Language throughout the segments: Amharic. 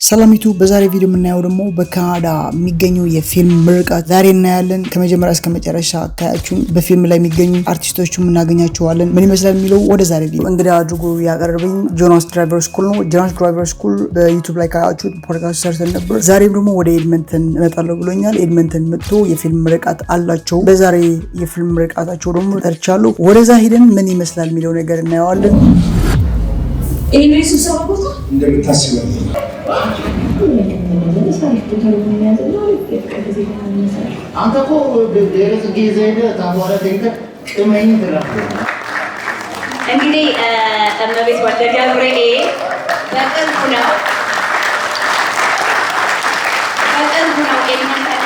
ሰላሚቱ በዛሬ ቪዲዮ የምናየው ደግሞ በካናዳ የሚገኘው የፊልም ምርቃት ዛሬ እናያለን። ከመጀመሪያ እስከ መጨረሻ ካያችሁን በፊልም ላይ የሚገኙ አርቲስቶቹ እናገኛቸዋለን። ምን ይመስላል የሚለው ወደ ዛሬ ቪዲዮ። እንግዳ አድርጎ ያቀረበኝ ጆናስ Driver School ነው። ጆናስ Driver School በ YouTube ላይ ካያችሁት ፖድካስት ሰርተን ነበር። ዛሬም ደግሞ ወደ ኤድመንተን እመጣለሁ ብሎኛል። ኤድመንተን መጥቶ የፊልም ምርቃት አላቸው። በዛሬ የፊልም ምርቃታቸው ደግሞ ጠርቻለሁ። ወደዛ ሄደን ምን ይመስላል የሚለው ነገር እናየዋለን። ይሄ ስብሰባ ቦታ እንደምታስበው አንተ እኮ ብሔረ ጽጌ ይዘህ ሄደህ ታቧራ ተኝተህ ቅመኝ ትላለህ። እንግዲህ እመቤት ወልደ ገብርኤል በቅርቡ ነው ኤድመንተን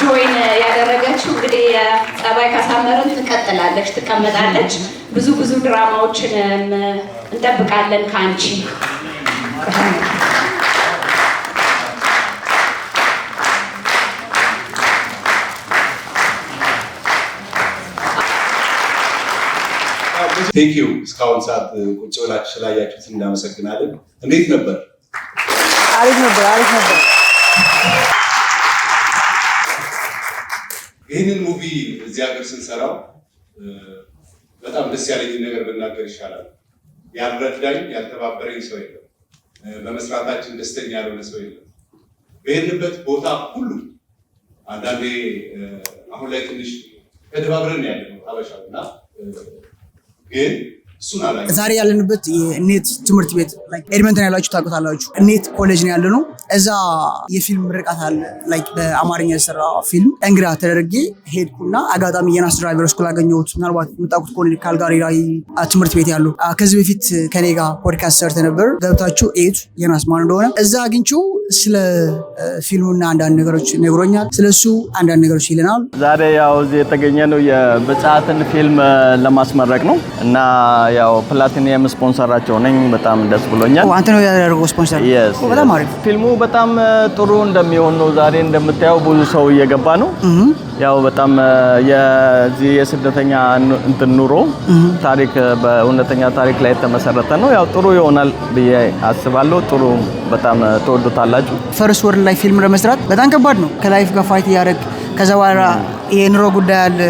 join ያደረገችው። እንግዲህ ጸባይ ካሳመረን ትቀጥላለች፣ ትቀመጣለች። ብዙ ብዙ ድራማዎችን እንጠብቃለን ከአንቺ። Thank you፣ እስካሁን ሰዓት ቁጭ ብላችሁ ስላያችሁት እናመሰግናለን። እንዴት ነበር? አሪፍ ነበር፣ አሪፍ ነበር። ይህንን movie እዚህ ሀገር ስንሰራው በጣም ደስ ያለኝን ነገር ብናገር ይሻላል። ያልረዳኝ ያልተባበረኝ ሰው የለም። በመስራታችን ደስተኛ ያልሆነ ሰው የለም። በሄድንበት ቦታ ሁሉ አንዳንዴ አሁን ላይ ትንሽ ተደባብረን ያለ ነው ሀበሻው እና ግን እሱን አላየሁም። ዛሬ ያለንበት የኔት ትምህርት ቤት፣ ኤድመንተን ያላችሁ ታውቁታላችሁ። NAIT ኮሌጅ ነው ያለነው። እዛ የፊልም ምርቃት አለ፣ like በአማርኛ የተሰራ ፊልም። እንግዳ ተደርጌ ሄድኩና አጋጣሚ የናስ Driver School አገኘሁት። ምናልባት የምታውቁት ከሆነ ካልጋሪ ላይ ትምህርት ቤት ያሉ፣ ከዚህ በፊት ከኔ ጋር ፖድካስት ሰርተ ነበር። ገብታችሁ እዩት የናስ ማን እንደሆነ። እዛ አግኝቼው ስለ ፊልሙና አንዳንድ ነገሮች ነግሮኛል። ስለሱ አንዳንድ ነገሮች ይለናል። ዛሬ ያው እዚህ የተገኘነው የብፅዓትን ፊልም ለማስመረቅ ነው እና ያው platinum sponsor ኣቸው ነኝ። በጣም ደስ ብሎኛል። አንተ ነው ያደረገው ስፖንሰር? Yes. በጣም አሪፍ። ፊልሙ በጣም ጥሩ እንደሚሆን ነው። ዛሬ እንደምታየው ብዙ ሰው እየገባ ነው። ያው በጣም የዚህ የስደተኛ እንትን ኑሮ ታሪክ በእውነተኛ ታሪክ ላይ የተመሰረተ ነው። ያው ጥሩ ይሆናል ብዬ አስባለሁ። ጥሩ፣ በጣም ትወዱታላችሁ። First world ላይ ፊልም ለመስራት በጣም ከባድ ነው። ከ life ጋር fight እያደረግ ከዛ በኋላ የኑሮ ጉዳይ አለ።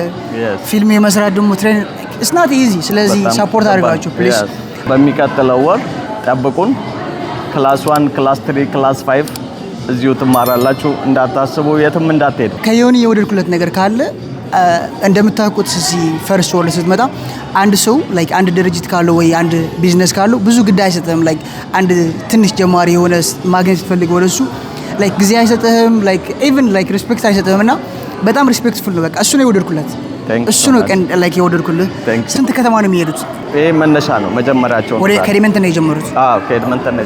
ፊልም የመስራት ደግሞ train it's not easy። ስለዚህ በጣም support ከባድ። አድርጋችሁ please። Yes. በሚቀጥለው ወር ጠብቁን። Class 1፣ class 3፣ class 5 እዚሁ ትማራላችሁ። እንዳታስቡ፣ የትም እንዳትሄዱ። ከዮኒ የወደድኩለት ነገር ካለ፣ እንደምታውቁት እዚህ first world ስትመጣ አንድ ሰው like አንድ ድርጅት ካለው ወይ አንድ ቢዝነስ ካለው ብዙ ግድ አይሰጥህም። Like አንድ ትንሽ ጀማሪ የሆነ ማግኘት ስትፈልግ ወደ እሱ like ጊዜ አይሰጥህም። Like even like respect አይሰጥህም እና በጣም respectful ነው። በቃ እሱ ነው የወደድኩለት። Thank you እሱ so ነው much. ቀን like የወደድኩልህ። Thank you. ስንት ከተማ ነው የሚሄዱት? ይሄ መነሻ ነው፣ መጀመሪያቸው ነው። ወደ ከኤድመንተን ነው የጀመሩት። አዎ፣ ከኤድመንተን ነው።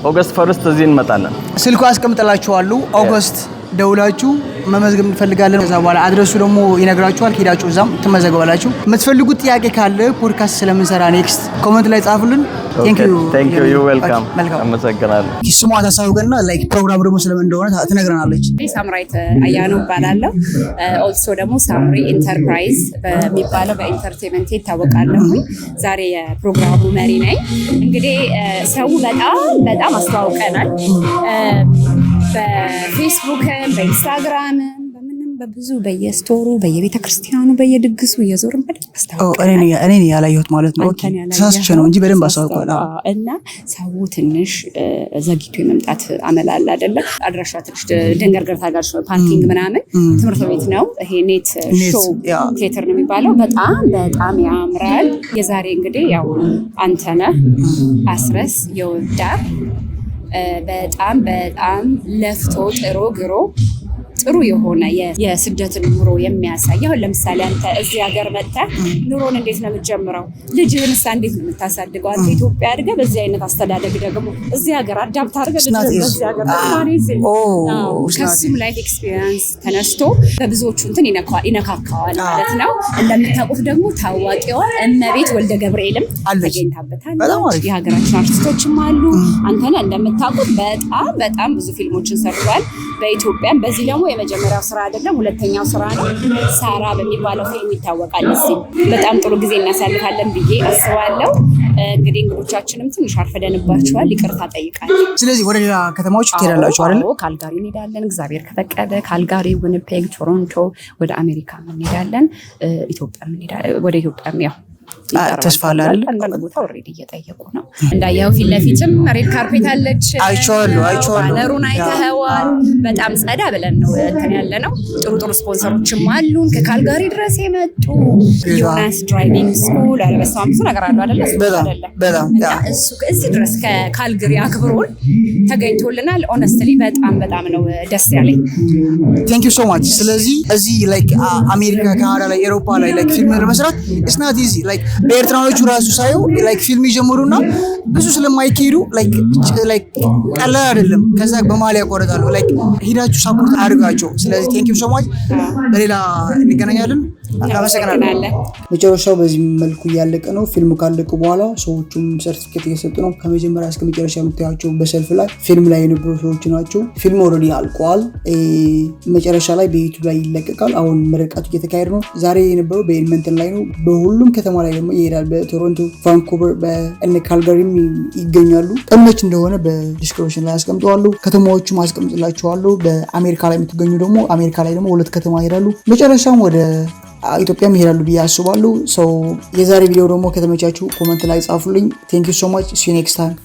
August 1 እዚህ እንመጣለን። ስልኩ አስቀምጥላችኋለሁ። August ደውላችሁ መመዝገብ እንፈልጋለን። ከዛ በኋላ address ኡ ደግሞ ይነግራችኋል። ሄዳችሁ እዛም ትመዘገባላችሁ። የምትፈልጉት ጥያቄ ካለ ፖድካስት ስለምንሰራ next comment ላይ ጻፉልን። Thank you. Thank you, you welcome። መልካም። አመሰግናለሁ። ስሟ ታሳውቀና like ፕሮግራሙ ደግሞ ስለምን እንደሆነ ትነግረናለች። ሳምራይት አያኖ እባላለሁ። Also ደግሞ ሳምሪ ኢንተርፕራይዝ በሚባለው በ entertainment ይታወቃለሁ። ዛሬ የፕሮግራሙ መሪ ነኝ። እንግዲህ ሰው በጣም በጣም አስተዋውቀናል። በፌስቡክም በኢንስታግራምም በምንም በብዙ በየ store ኡ፣ በየቤተ ክርስቲያኑ፣ በየድግሱ እየዞርን በደንብ አስተዋውቀናል። እኔ ነኝ ያላየሁት ማለት ነው። Okay፣ አንተን ያላየኸው ተሳስቼ ነው እንጂ በደንብ አስተዋውቋል። አዎ። እና ሰው ትንሽ ዘግይቶ የመምጣት አመል አለ አይደለ? አድራሻ ትንሽ ደንገርገር ታጋሽ parking ምናምን ትምህርት ቤት ነው። ይሄ NAIT NAIT፣ show ቲያትር ነው የሚባለው። በጣም በጣም ያምራል። የዛሬ እንግዲህ ያው አንተነህ አስረስ የወዳር በጣም በጣም ለፍቶ ጥሮ ግሮ ጥሩ የሆነ የስደትን ኑሮ የሚያሳይ፣ አሁን ለምሳሌ አንተ እዚህ ሀገር መጥተህ ኑሮን እንዴት ነው የምትጀምረው? ልጅህንሳ እንዴት ነው የምታሳድገው? አንተ ኢትዮጵያ አድገህ በዚህ አይነት አስተዳደግ ደግሞ እዚህ ሀገር adapt አድርገህ ልጅህን በዚህ ሀገር በጣም easy። ከሱም life experience ተነስቶ በብዙዎቹ እንትን ይነካካዋል ማለት ነው። እንደምታውቁት ደግሞ ታዋቂዋ እመቤት ወልደ ገብርኤልም አለች። ተገኝታበታለች። በጣም አሪፍ። የሀገራችን አርቲስቶችም አሉ። አንተነህ እንደምታውቁት በጣም በጣም ብዙ ፊልሞችን ሰርቷል። በኢትዮጵያም በዚህ ደግሞ የመጀመሪያው ስራ አይደለም፣ ሁለተኛው ስራ ነው። ሳራ በሚባለው ፊልም ይታወቃል። እዚህ በጣም ጥሩ ጊዜ እናሳልፋለን ብዬ አስባለሁ። እንግዲህ እንግዶቻችንም ትንሽ አርፈደንባቸዋል፣ ይቅርታ ጠይቃለሁ። ስለዚህ ወደ ሌላ ከተማዎች ትሄዳላችሁ አይደል? አዎ፣ ካልጋሪ እንሄዳለን፣ እግዚአብሔር ከፈቀደ ካልጋሪ፣ ዊኒፔግ፣ ቶሮንቶ፣ ወደ አሜሪካም እንሄዳለን፣ ኢትዮጵያም እንሄዳለን። ወደ ኢትዮጵያም ያው ይቀርባል። ተስፋ አለ አይደል? አንዳንድ ቦታ already እየጠየቁ ነው። እንዳየኸው ፊት ለፊትም red carpet አለች። አይቼዋለሁ፣ አይቼዋለሁ። Banner ኡን አይተኸዋል። በጣም ጸዳ ብለን ነው እንትን ያለ ነው። ጥሩ ጥሩ ስፖንሰሮችም አሉን ከካልጋሪ ድረስ የመጡ፣ ዮናስ driving school። ኧረ በስመ አብ፣ ብዙ ነገር አሉ አይደለ? እሱ በጣም። አይደለም። በጣም። እና እሱ እዚህ ድረስ ከካልግሪ አክብሮን ተገኝቶልናል። Honestly በጣም በጣም ነው ደስ ያለኝ። Thank you so much። ስለዚህ እዚህ like አሜሪካ፣ ካናዳ ላይ፣ ኤሮፓ ላይ like ፊልም ለመስራት it's not easy። Like በኤርትራኖቹ ራሱ ሳየው like ፊልም ይጀምሩና ብዙ ስለማይካሄዱ like ቀላል አይደለም። ከዛ በመሀል ያቋርጣሉ። Like ሂዳችሁ support አድርጋቸው። ስለዚህ thank you so much። በሌላ እንገናኛለን። አመሰግናለሁ። እናመሰግናለን። መጨረሻው በዚህ መልኩ እያለቀ ነው። ፊልሙ ካለቀ በኋላ ሰዎቹም ሰርቲፊኬት እየሰጡ ነው። ከመጀመሪያ እስከ መጨረሻ የምታያቸው በሰልፍ ላይ ፊልም ላይ የነበሩ ሰዎች ናቸው። ፊልሙ already አልቋል። መጨረሻ ላይ በ YouTube ላይ ይለቀቃል። አሁን ምርቃቱ እየተካሄደ ነው። ዛሬ የነበረው በኤድመንተን ላይ ነው። በሁሉም ከተማ ላይ ደግሞ ይሄዳል። በቶሮንቶ፣ ቫንኩቨር፣ በእነ ካልጋሪም ይገኛሉ። ቀኑ መች እንደሆነ በ description ላይ አስቀምጠዋለሁ። ከተማዎቹም አስቀምጥላችኋለሁ። በአሜሪካ ላይ የምትገኙ ደግሞ አሜሪካ ላይ ደግሞ ሁለት ከተማ ይሄዳሉ። መጨረሻም ወደ ኢትዮጵያም ይሄዳሉ ብዬ አስባለሁ። So የዛሬ ቪዲዮ ደግሞ ከተመቻችሁ comment ላይ ጻፉልኝ። Thank you so much, see you next time.